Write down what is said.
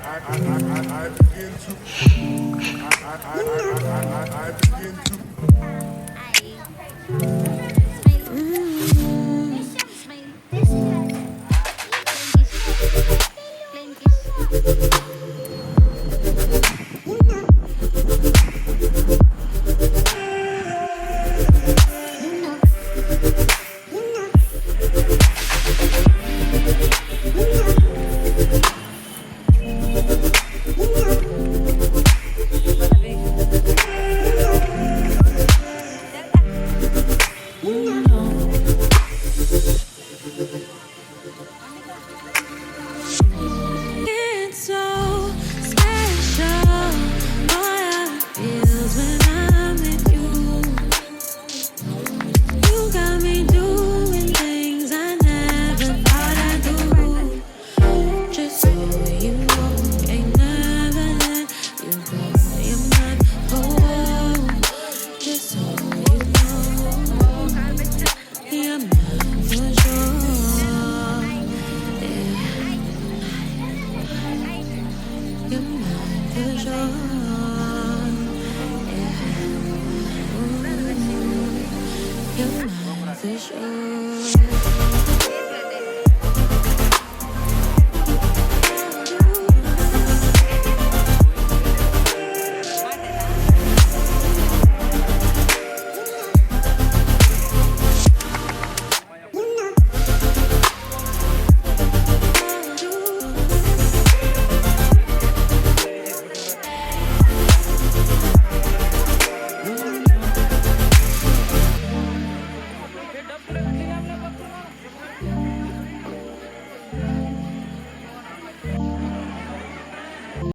I begin to I begin to Hi. Smile. Smile. Flying kiss. Flying kiss. It's so special what it feels when I'm with you. You got me doing things I never thought I'd do. Just so you know, ain't never let you go. You're mine, oh. Just so you know, you're mine for sure. Yeah. You're mine for sure. Yeah. Ooh, you're mine for sure.